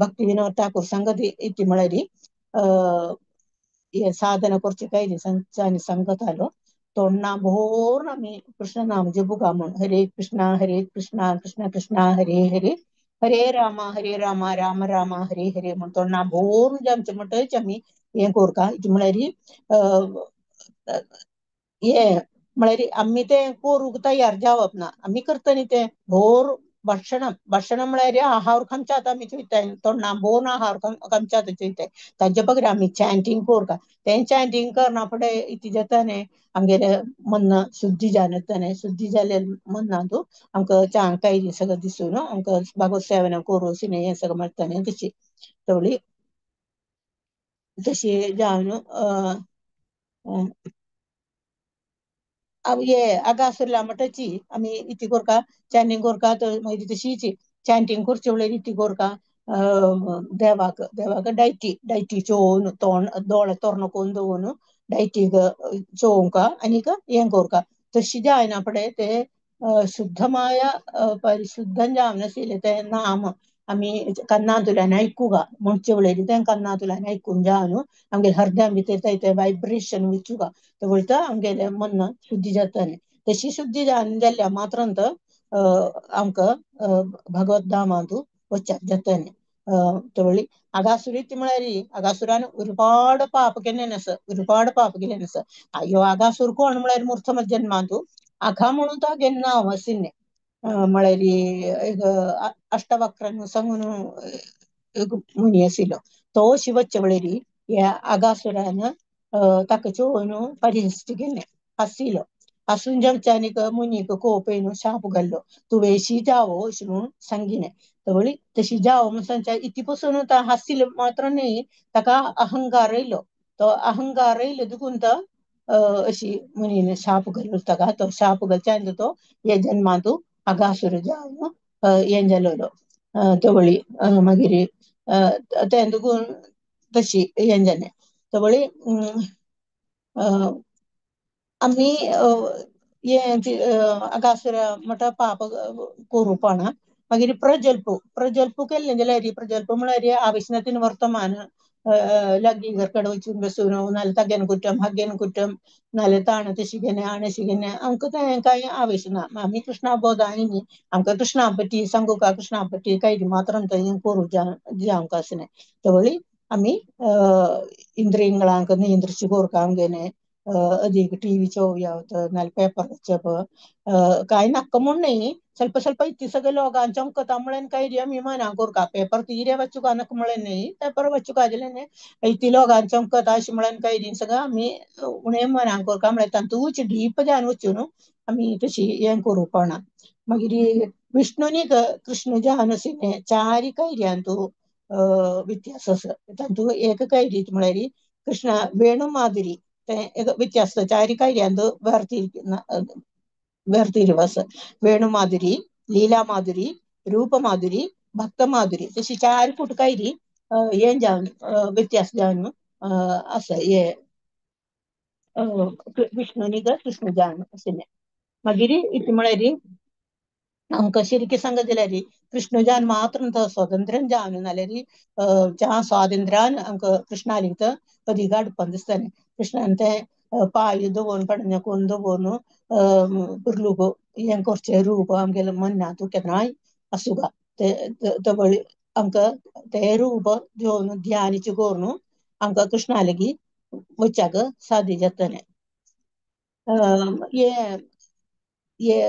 भक्ती विनोद ठाकूर सांगत इती म्हळ्यार हें साधना करचे कांय संचानी सांगतालो तोंडा भोर आमी कृष्ण नाम जपूका म्हूण हरे कृष्णा कृष्णा कृष्णा हरे हरे हरे रामा राम राम हरे हरे म्हूण तोंडा भोर आमचें म्हणटकच आमी हें कोरका. म्हळ्यार हें म्हळ्यार आमी तें करूंक तयार जावप ना. आमी करतली तें भोर भक्षणम भक्षणम म्हळ्यार आहार खमच्यात आमी चोयताय तोंडा भोर आहार खमच्यात चोयताय तांचे बगर आमी चॅन्टींग कोरका. तें चॅन्टींग करना फुडें इतलें जाता न्ही आमगेलें मन शुद्धी जावन येता न्ही. शुद्धी जालें मनांतू आमकां चांग कांय सगळें दिसून आमकां भगवत सेवना करूं अशें हें सगळें मेळटा न्ही. तशी तेवळी तशी जावन हे आगासुरला म्हणटची आमी इती कोरका चॅन्टींग कोरका मागीर तशीच चॅन्टींग करचे म्हळ्यार इती कोरका देवाक देवाक डायटी डायटी चोवन तोंड दोळे तोर्ण कोन्न दवरून डायटीक चोवंक आनीक हें कोरका तशी जायना फुडें ते शुद्धമായ परिशुद्धन जावन आशिल्लें तें नाम आमी कन्नांतल्यान आयकुगा म्हणचे वळेरी तें कन्नांतल्यान आयकून जावन आमगे हृदया भितर ते वायब्रेशन वचुगा ते वळटा आमगेलें मन शुद्धी जातालें. तशी शुद्धी जावन जाल्ल्या मात्रांत आमकां भगवत धामांतु वच्चाक जातालें. तवळी अगासुरी ती म्हळ्यार अगासुरान ഒരുപാട് പാപ केन्ना ഒരുപാട് पाप केलें आसा. अयो आगासूर कोण म्हळ्यार मूर्थ जन्मांतु अघा म्हणून तो नांव आशिल्लें म्हळ्यार एक अष्टवक्रान सांगून एक मुनी आशिल्लो तो शिवचे वळेरी ह्या आगासुरान ताका चोवन परिहस्त केलें हासिलो हासून जेवच्यानीक मुनीक कोप येवन शाप घाल्लो तुवें शी जावो अशें म्हणून सांगिलें. तवळी तशी जावो म्हणून सांगच्या इती पसून हासिल मात्र न्ही ताका अहंकार येयलो तो अहंकार येयलो देखून तो अशी मुनीन शाप घालो ताका. तो शाप घालच्यान तो हे जन्मांतु अगासुर जावन हें जालोलो. तवळी मागीर तें देखून तशी हें जालें. तवळी आमी हें अगासुर म्हणटा पाप कोरुपणा. मागीर प्रजल्प प्रजल्प केल्लें जाल्यार प्रजल्प म्हळ्यार आवेशनातीन वर्तमान लग्गीगर कडेन वचून बसून नाल्यार तागेन कुटम हागेन कुटम नाल्यार ताणें तशी घेणे आणे घेणे आमकां तें कांय आवेश ना. आमी कृष्णा बोधाय न्ही आमकां कृष्णा पटी सांगू का कृष्णा पटी कांय मात्र हें करूं जावंक आसलें. तवळी आमी इंद्रियंगळांक नियंत्रित कोरका आमगेलें अदीक टीव्ही चोवया नाल्यार पेपर वाचप कांय नाका म्हूण न्ही ಸ್ವಲ್ಪ ಸ್ವಲ್ಪ ಇತ್ತಿ सगळे लोकांच्या कथा म्हळ्यार काय आमी मना कोरका पेपर तिरे वाचूका नाका म्हळें न्ही पेपर वाचूका जाल्यार इती लोकांच्या कथा अशें म्हळ्यार काय सगळं आमी उणें मना कोरका म्हळ्यार तातूंत डीप जावन वचून आमी तशी हें करूपणा. मागीर विष्णुनी कृष्ण जावन आशिल्लें चारी कैर्यांतू व्यत्यास आसा तातूंत एक कैरी म्हळ्यार कृष्ण वेणु माधुरी तें एक व्यत्यास चारी कैर्यांतू വേർതിരിവാസ് വേണുമാധുരി ലീലാമാധുരി രൂപമാധുരി ഭക്തമാധുരി तशी चार फूट कैरी हें जावन व्यत्यास जावन आसा हे विष्णुनी कृष्ण जावन आशिल्लें. मागीर इतलें म्हळ्यार आमकां शिरकी सांगत जाल्यार कृष्ण जावन मात्र तो स्वतंत्र जावन नाल्यार ज्या स्वातंत्र्यान आमकां कृष्णाली तर अधिक हाडपाक दिसतालें. कृष्णान तें पांय दवरून पडना कोन्न दवरून बिर्लूक हें करचें रूप आमगेलें मनांत केन्नाय आसूगा ते तवळ आमकां तें रूप घेवन ध्यानीचे करून आमकां कृष्णा लागीं वच्चाक साध्य जातलें. हे हे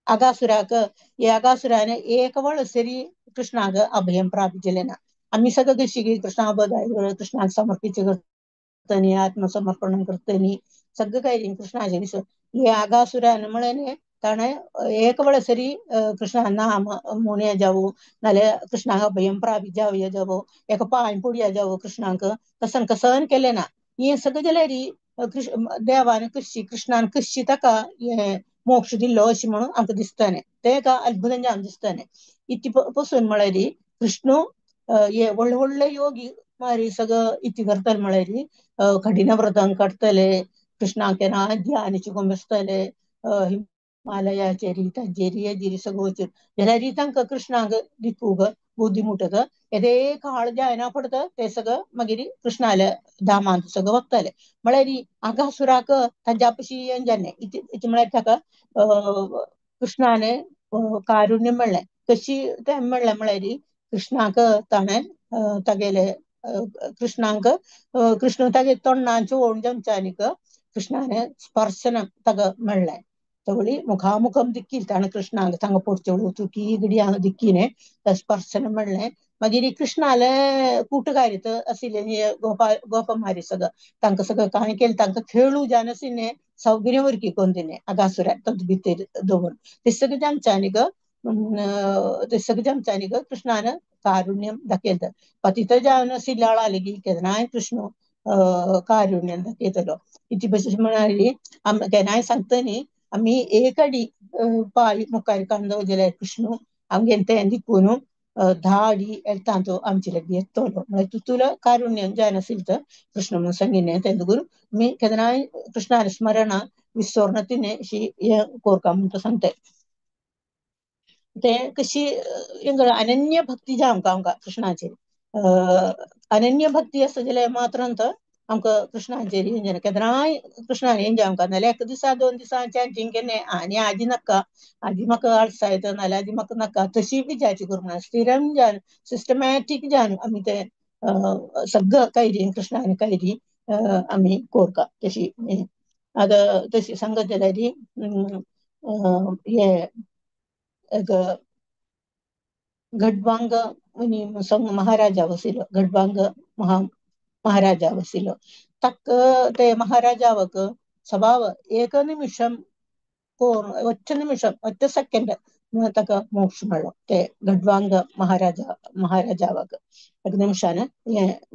अगासुराक हे अगासुरान एक वेळ सरी कृष्णाक अभयम प्राप्त जालें ना. आमी सगळें कशी कृष्णा बधाय कृष्णाक समर्पित करतनी आत्मसमर्पण करतनी सगळें काय कृष्णाचे विश्व हे आगासुरान म्हळें ताणें एक वेळ सरी कृष्णा नाम म्हणया जावं नाल्यार कृष्णाक अभयम प्राप्त जावया जावं एका पांय पडया जावं कृष्णाक तसन कसन केलें ना. हें सगळें जाल्यार कृष्ण देवान कशी कृष्णान कशी ताका हें मोक्ष दिल्लो अशें म्हणून आमकां दिसतालें. तें एका अद्भुत जावन दिसतालें. इती पसून म्हळ्यार कृष्ण हे व्हडले व्हडले योगी मारी सगळं इती करतले म्हळ्यार कठीण व्रतां काडटले कृष्णाक केन्ना ध्यानाची कोण बसतले हिमालयाचेर ताजेर हेजेर सगळं वचून जाल्यार तांकां कृष्णाक दिकूंक बुद्धी मुटत येदे काळ जायना पडटा ते सगळं मागीर कृष्णाल्या धामांत सगळं वतले म्हळ्यार आगासुराक तांच्या पशी हें जालें इती इती म्हळ्यार ताका कृष्णाने कारुण्य म्हणलें कशी तें म्हणलें म्हळ्यार कृष्णाक ताणें तागेले कृष्णांक कृष्ण तागे तोंडांचे ओण जमच्यानीक कृष्णाने स्पर्शनं ताका म्हणलें. तवळी मुखामुखम दिक्कील ताणें कृष्णाक थांगा पोडचेवळू तुकी गडी हांगा दिक्कीने स्पर्शन म्हणलें. मागीर कृष्णाले कूटकारीत आशिल्ले गोपा गोपमारी सगळं तांकां सगळं कांय केलें तांकां खेळू जावन आशिल्लें सौगिरे वरकी कोन्न दिलें आगासुराक तातूंत भितर दवरून ते सगळें जामच्यानीक ते सगळें जामच्यानीक कृष्णान कारुण्यम दाखयता. पतित जावन आशिल्ल्या लागीं केन्नाय कृष्ण कारुण्यम दाखयतलो. इती भशेन म्हणाली केन्नाय सांगता न्ही आमी एक अडी पांय मुखार काडून जाल्यार कृष्ण आमगेलें तें दिकून धाडी येता आमचे लागीं येतलो म्हळ्यार तितूलो कारुण्य जायना आशिल्लें तर कृष्ण म्हणून सांगिल्लें. तें मी केन्नाय कृष्णान स्मरणा विसरना तिणें अशी हें कोरका म्हणून तो सांगताय. ते कशी अनन्य भक्ती जाय आमकां आमकां कृष्णाचेर अनन्य भक्ती आसता जाल्यार मात्र तर आमकां कृष्णाचेर हें केन्नाय कृष्णान हें जाय आमकां. नाल्यार एक दिसा 2 दिसा चॅन्टींग केन्ना आनी आजी नाका आजी म्हाका आळसायता नाल्यार आजी म्हाका नाका तशी बी जायची करूंक ना. स्थिरम जावन सिस्टमॅटीक जावन आमी ते सगळं कैरी कृष्णान कैरी आमी कोरका तशी. आतां तशी सांगत जाल्यार हे एक गडवांग मुनी महाराजा वसिलो गडवांग महाराजा वसिलो तक ते महाराजावक സ്വഭാവ ഏക നിമിഷം ഒറ്റ നിമിഷം ഒറ്റ സെക്കൻഡ് തക്ക മോക്ഷമുള്ളു ते ഗഡ്വാംഗ മഹാരാജാവക്ക് एक നിമിഷാണ്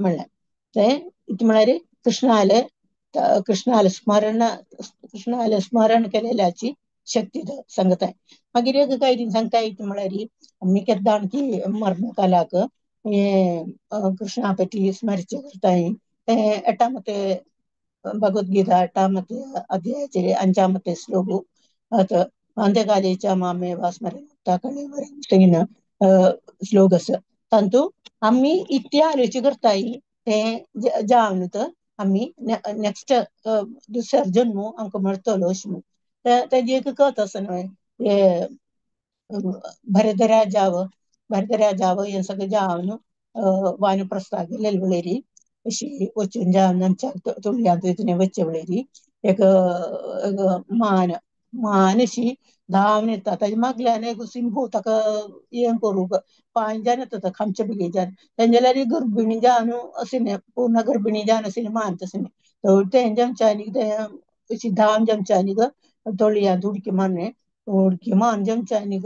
म्हणलें. ते इतलें म्हळ्यार कृष्णाले कृष्णाले स्मरण कृष्णाले स्मरण केलेल्याची शक्ती सांगताय. मागीर एक कांय सांगताय इतलें म्हळ्यार आमी केन्ना की मरणकालाक हे कृष्णा पറ്റി स्मरिचे करताय. ते 8ാമത്തെ ഭഗവത്ഗീത 8ാമത്തെ അധ്യായത്തിലെ 5ാമത്തെ ശ്ലോകവും അത് അന്ത്യകാലേ ച മാമേവ സ്മരൺ കളേവരം श्लोक आसा. तातूंत आमी इतलें आलोचना करताय तें जावन तर आमी नेक्स्ट दुसरो जन्म आमकां मेळटलो अशें म्हूण. तेजी एक कथा आसा न्हय हे भरतराजाव भरतराजाव हें सगळें जावन वानप्रस्था गेल्ले वळेरी अशी वचून जावन आमच्या तुळयांत तिणें वचचे वळेरी एक मान मान अशी धांवन येता. ताजे मागल्यान एक सिंहू ताका हें करूंक पांयच्यान येता खामच्या बेगीच्यान तेंच्या जाल्यार गर्भिणी जावन अशें पूर्ण गर्भिणी जावन अशें मान तशें न्ही तें जमच्यांनी तें अशी धांवन जमच्यांनी तळयांत उडकी मारलें उडकी मारून जमच्यांनी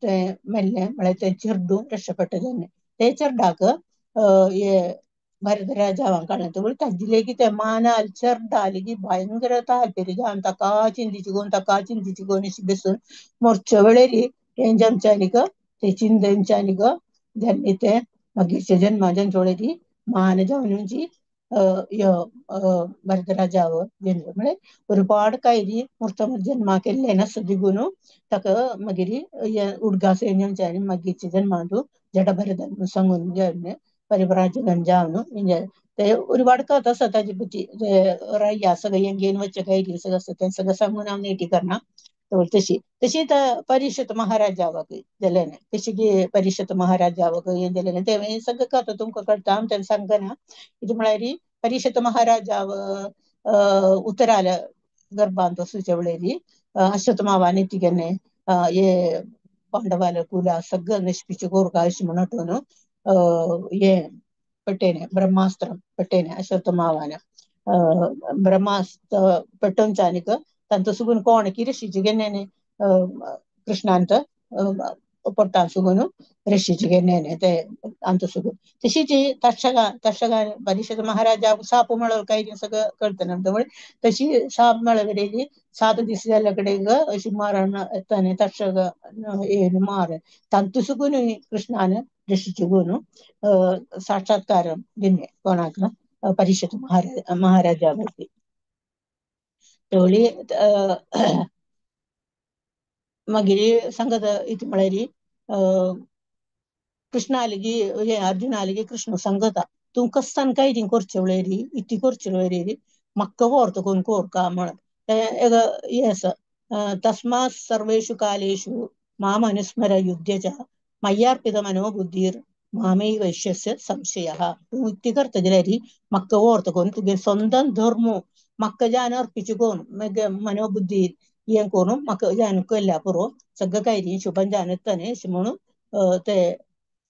तें मेल्लें म्हळ्यार तें चेडूं रक्षपट्ट जालें. तें चेरडाक हे ഭരതരാജാവാൻ കാണിച്ചത് തജിലേക്ക് തെമാനാൽ ചെറുതാലേക്ക് ഭയങ്കര താല്പര്യം തക്കാ ചിന്തിച്ചുകോൻ തക്കാ ചിന്തിച്ചുകോൻ ബസ് മുറിച്ചവളരി ജംಚಾನಿಕ ಚಿಂತೆಂಚಾನಿಕ ಜನ್ಮಿತೆ ಮಗೀರ್चे जन्मा जंचोळेरी मान जावनुची ഭരതരാജാവ് ജന്മ म्हळ्यार ഒരുപാട് കൈരി മുർത്ത ജന്मा केल्ले नासता दिगून ताका मागीर उडगास जमच्यानी मागीरचे जन्मांतू जड भरतन सांगून जन्म परिव्राजकन जावन ते ഒരുപാട് कथा आसा ताजे पटी रय्या सगळें घेवन वचचे कैरी सगळें आसता तें सगळें सांगून हांव नेटी करना. तशी तशी परिषद महाराजावक जालें तशी की परिषद महाराजावक हें जालें तें सगळें कथा तुमकां कळटा हांव तेन्ना सांगना. कितें म्हळ्यार परिषद महाराजाव उतराल गर्भांत वचूच्या वेळेर अश्वत्थमावान तिगेने हे पांडवाले कुला सगळें नशपिचे कोरका अशें म्हणून हे पेटेने ब्रह्मास्त्र पेटेने अश्वत्थमावान ब्रह्मास्त्र पेटोवच्यानिक तांचो सुगून कोण की ऋषीचे गेन्ने कृष्णांत पोटान सुगून ऋषीचे गेन्ने ते आमचो सुगून. तशीच तक्षगा तक्षगा परिषद महाराजा साप मेळो काय सगळं कळतना त्यामुळे तशी साप मेळगेली 7 दीस जाल्ल्या कडेन अशी मारण येता तक्षग मार तांतू सुगून कृष्णान ऋषीचे गुण साक्षात्कार दिले कोणाक परिषद महाराजावरती. तेवढी मागीर सांगत इतलें म्हळ्यार कृष्ण आलेगी हे अर्जुन आलेगी कृष्ण सांगता तूं कस्तान काय ती करचे वळेरी इतली करचे वळेरी म्हाका व्हर कोण कोरका म्हण एक हें आसा तस्मात् सर्वेषु कालेषु माम अनुस्मर युद्धे च मय्यार्पित मनोबुद्धीर मामेव वैश्यस्य संशयः. तूं इतली करता जाल्यार म्हाका व्हर कोण तुगे സ്വന്തം ധർമ്മ म्हाका जान अर्पिച്ചു कोण मागीर मनोबुद्धी हें करून म्हाका जान केल्या पुरो सगळें कांय शुभन जान येता अशें म्हणून ते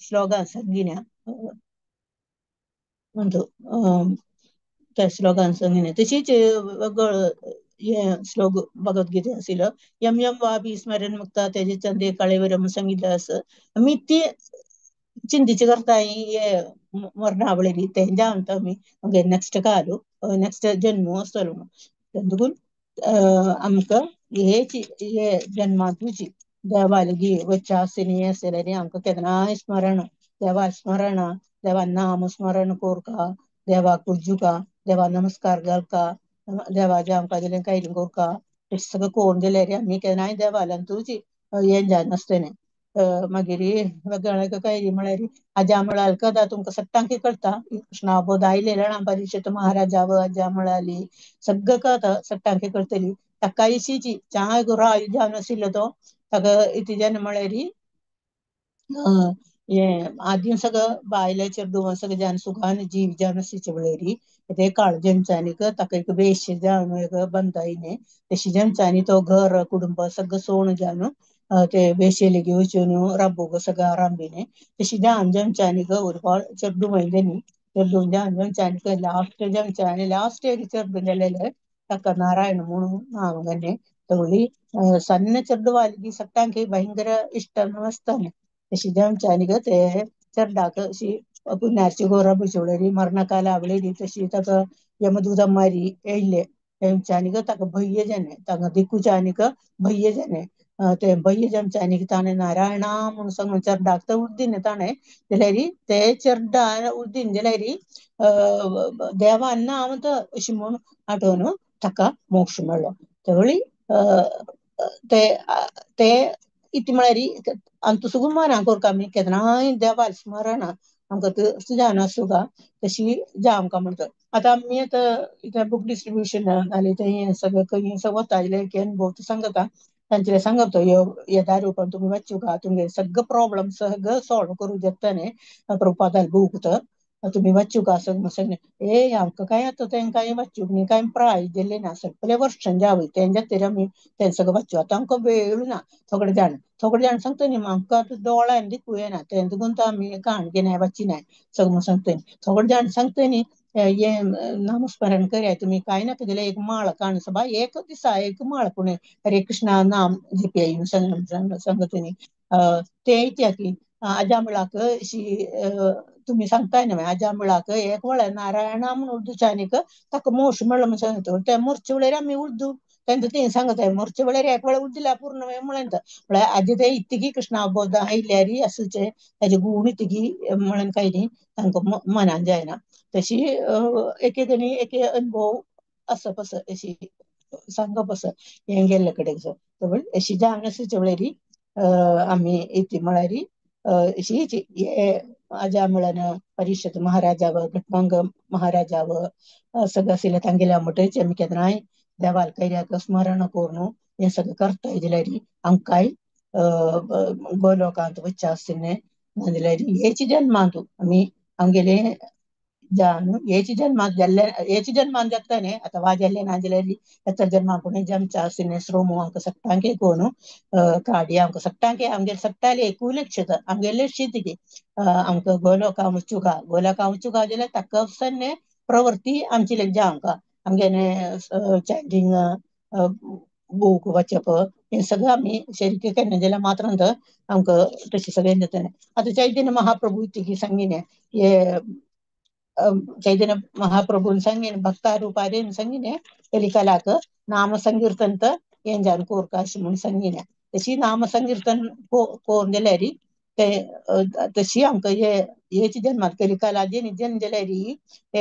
श्लोकान सांगिना म्हणतो त्या श्लोकान सांगिना. तशीच हे श्लोक भगवद्गीते आशिल्लो यम यम वापी स्मरण मुक्ता तेजे चंदे कळेवरम सांगिल्लें आसा. आमी ती चिंतेचे करताय हे मरणावळेरी तेंच्या आमकां आमी मागीर नेक्स्ट कालो नेक्स्ट जन्म आसतलो म्हणून. देखून आमकां हे हे जन्मांतूची देवा लगी वच्चा आसतनी हें आसलें आमकां केन्नाय स्मरण देवा स्मरण देवा नाम स्मरण कोरका देवाक पुजुका देवा नमस्कार घालका देवाचे आमकां दिलें कांय कोरका सगळें कोण दिल्यार आमी केन्नाय देवाल्यान तुजी हें जायनासतलें. मागीर वेगळ्या काय म्हळ्यार आजा म्हळ्यार कथा तुमकां सट्टांकी कळटा. कृष्णाबोध आयलेले परिषद महाराजा आजा म्हळाली सगळं कथा सट्टांकी कळटली. ताका इशीची चाय राय जावन आशिल्लो तो ताका इतिजान म्हळ्यार हें आदीं सगळं बायले चेडूं सगळें जावन सुखान जीव जावन आशिल्ले वळेरी ते काळ जेमच्यांनी ताका एक वेश जावन एक बंदायने तशी जेमच्यांनी तो घर कुटुंब सगळं सोण जावन ते वेशेले वचून राबोग सगळं आरांभीने तशी जावन जेमच्यांनी उरपाळ चेडूं वयलें चेडूं जावन जेमच्यांनी लास्ट जेमच्यांनी लास्ट एक चेडूं जालेलें ताका नारायण म्हणून नांव घालें. तवळी सಣ್ಣ चेडवालिकी सट्टांकी भयंकर इश्ट आसतालें. तशी जेमच्यांनी ते चेड्डाक अशी पुण्याची गोरा बसवळरी मरणकाल आवळेली तशी ताका यमदूतमारी येयले तेमच्यांनी ताका भय्य जालें ताका दिकूच्यानी भय्य जालें. ते भय्य जेमच्यांनी ताणें नारायणा म्हणून सांगून चेड्डाक तर उर्दीन ताणें जाल्यार ते चेड्डा उर्दीन जाल्यार देवान नांव तर अशें म्हूण आठोवन ताका मोक्ष मेळ्ळो. तवळी ते ते इतलें म्हळ्यार आमकां सुगूर कोरका आमी केन्नाय देवा स्मरण आमकां जावन आसूं तशी जा आमकां म्हणटा. आतां आमी आतां इतलें बूक डिस्ट्रिब्युशन जालें तें हें सगळें खंय सगळें वता जाल्यार भोवत सांगता तांचे सांगता ह्यो येदा रुपान तुमी वाचूका तुमगे सगळे प्रॉब्लम सगळं सॉल्व करूं जाता न्ही प्रभुपादाल बूक तर तुमी वाचूका सगळें सांगलें. ए आमकां काय आतां तेंकां कांय वाचूंक न्ही कांय प्रायज दिलें ना सगळे वर्षां जावय तेंच्या खातीर आमी तें सगळें वाचूं. आतां आमकां वेळूच ना. थोडे जाण थोडे जाण सांगता न्ही आमकां आतां दोळ्यान दिकूं येना तें देखून तो आमी काण घेनाय वाचिनाय सगळें सांगता. थोडे जाण सांगता न्ही हें नामस्मरण करया तुमी कांय नाका जाल्यार एक माळ काण सभा एक दिसा एक माळ पूण हरे कृष्णा नाम जपया सांगता न्ही तें इत्याकी आजा म्हळाक अशी तुमी सांगताय न्हय आजा म्हळाक एक वळ्या नारायणा म्हूण उर्दूच्यानीक ताका मोक्ष मेळ्ळो म्हूण सांगता. ते मोर्चे वेळार आमी उर्दू तेंका तें सांगताय मोर्चे वेळार एक वेळा उर्दिल्या पूर्ण म्हळें म्हळ्यार आजी ते इतकी कृष्णा अवबोध आयल्यार आसूचे ताजे गूण इतकी म्हणून काय न्ही तांकां मनान जायना. तशी एक एक एक अनुभव आसप आसा अशी सांगप आसा हें गेल्ले कडेन. अशी जावन आसूचे वेळार आमी इती म्हळ्यार अशी हे आजा म्हळ्यार परिषद महाराजाव घटमांग महाराजाव सगळं आशिल्लें तांगेल्या म्हणटच आमी केन्नाय देवाल कैऱ्याक स्मरण करून हें सगळें करताय जाल्यार आमकांय गोलोकांत वच्चें आसतलें. नाजाल्यार हेच जन्मांत आमी आमगेले जावन हेच जन्मांत जाल्ले हेच जन्मांत जाता न्ही आतां वा जाल्लें ना जाल्यार हेच जन्माक कोणी जमचें आसतलें श्रोमो आमकां सट्टांक कोण काडी आमकां सट्टांक आमगेले सट्टाले एकूय लक्ष आमगेले लक्ष आमकां गोलोका वचुका गोलोका वचुका जाल्यार ताका प्रवृत्ती आमची लेगीत आमकां आमगेले चॅन्टींग बूक वाचप हें सगळें आमी शरीर केन्ना जाल्यार मात्र आमकां तशें सगळें जातलें. आतां चैतन्य महाप्रभू इतकी सांगिलें हे चैतन्य महाप्रभून सांगिलें भक्ता रुपारेन सांगिलें कलिकालाक नाम संकीर्तन तर हें जावन कोरका अशें म्हूण सांगिलें. तशी नाम संकीर्तन कोरून जाल्यार ते तशी आमकां हे हेच जन्मात कलिकाला जन्म जाल्यार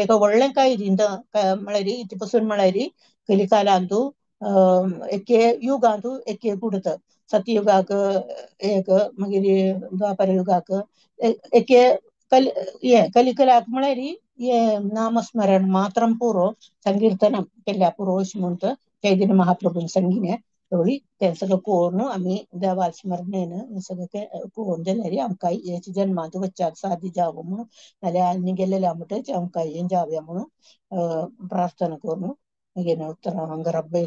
एक व्हडलें काय म्हळ्यार इति पसून म्हळ्यार कलिकालांतू एके युगांतू एक एक उरता. सतयुगाक एक मागीर द्वापर युगाक एके कल हे कलिकलाक म्हळ्यार हे नामस्मरण मात्रम पुरो संकीर्तനം केल्या पुरो अशें म्हणटा चैतन्य महाप्रभून सांगिलें. तेवळी तें सगळें करून आमी देवा स्मरणेन हें सगळें तें करून जाल्यार आमकां हेच जन्मांत वच्चाक साध्य जावं म्हणून नाल्यार आनी गेल्लेल्या म्हणटच आमकां हें जावया म्हणून प्रार्थना करून मागीर उत्तरां रब्बे.